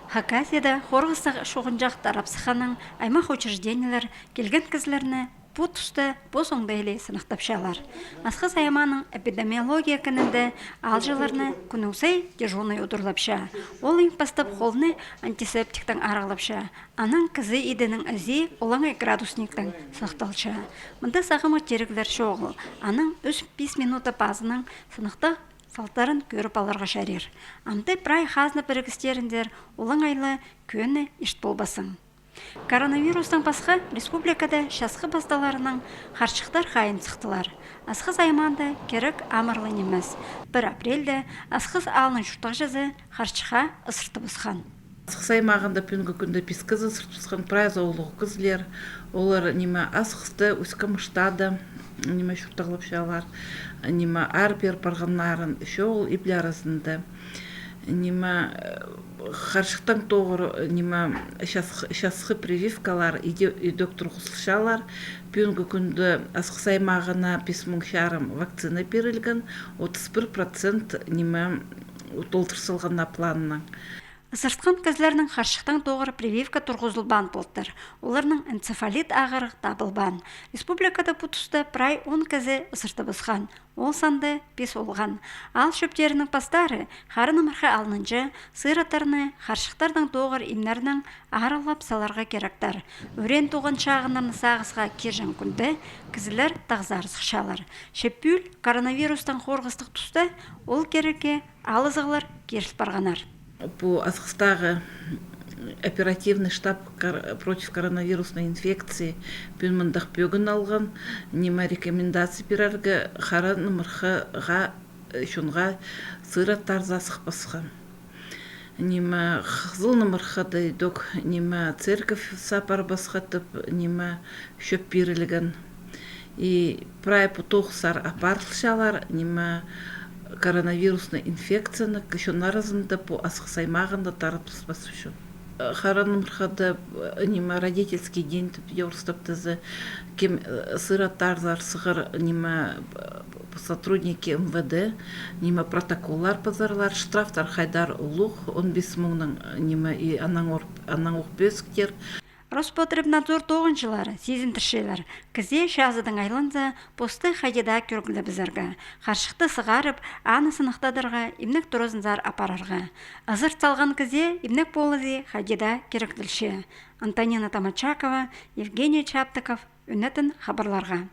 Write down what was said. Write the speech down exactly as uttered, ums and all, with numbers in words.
Хакасияда хорғыстығ шоғынҷах тарап сыхханнаң аймах учреждениелер килген кізілерні пу туста пос оңдайлығ сыныхтапчалар. Асхыс аймааның эпидемиология кінінде аалҷыларны кӱннің сай дежурный удурлапча. Ол иң пастап холны антисептиктең арығлапча. Анаң кізі идінің ізі олаңай градусниктең сыныхталча. Мында сағамғы тиріглер чоғыл. Анаң ӱс-пис минута пазынаң сыныхтығ салтарын кӧріп аларға чарир. Амды прай хазна пірігістеріндер олаңай ла кӧні ишт полбассың. Коронавирустаң пасха республикада часхы пасталарынаң харчыхтар хайын сыхтылар. Асхыс аймаанда кирек амырлығ нимес. Пір апрельде Асхыс аалның чуртағҷызы харчыхха ысыртыбысхан. Асхыс аймағында пӱӱнгі кӱнде пис кізі ысыртыбысхан, прайзы улуғ кізілер. Олар ниме Асхыста, Усть-Камышта даа ниме чуртағлапчалар, ниме аар-пеер парғаннарын, чоғыл ибле аразында. Ниме, э, харчыхтаң тоғыр, ниме, часхы, часхы прививкалар иде-, идӧк турғызылчалар. Пӱӱнгі кӱнде Асхыс аймағына пис муң чарым вакцина пирілген, отыс пір процент, ниме, толдыр салғаннар планнаң. Ысыртхан кізілернің харчыхтаң тоғыр прививка турғызылбаан полтыр. Оларның энцефалит ағырығ табылбаан. Республикада пу туста прай он кізі ысыртыбысхан. Ол санда пис олған. Аал чӧптерінің пастары хара нымырха алнынҷа сыыраттарны харчыхтардаң тоғыр имнернең арығлап саларға киректер. Ӱреен туған чағыннарны сағысха кирҷең кӱнде кізілер тағзар сыхчалар. Че пӱӱл коронавирустаң хорғыстығ туста ол кирекке алызығлар киріл парғаннар. Пу Асхыстағы оперативный штаб кор-, против коронавирусной инфекции пӱӱн мындағ пӧгін алған, ниме, рекомендация пирерге хара нымырхаға, э, чонға сыыраттарзар сыхпасха. Ниме, хызыл нымырхада идӧк, ниме, церковьзар парбасха тіп, ниме, чӧп пирілген. И прай пу тоғыстар апарылчалар, ниме, коронавирусный инфекцияны кізі чон аразында пу Асхыс аймағында таратпас ӱчӱн. Хара нымырхада, э, ниме, родительский день тіп орыстаптаза, кем, э, сыыраттарзар сығар, ниме, э, сотрудники МВД, ниме, протоколлар пазарлар, штрафтар хайдар улуғ, он пис муңнаң, ниме, и анаң ор-, анаң ох пӧзіктер. Роспотребнадзор тоғынҷылары сизіндірчелер, кізее чазыдаң айланза, посты хайди даа кӧріглебізерге, харчыхты сығарып, аны сыныхтадарға, имнег туразынзар апарарға. Ызырт салған кізее имнег полызы хайди даа киректелче. Антонина Томачакова, Евгений Чаптыков, Ӱнетін хабарларға.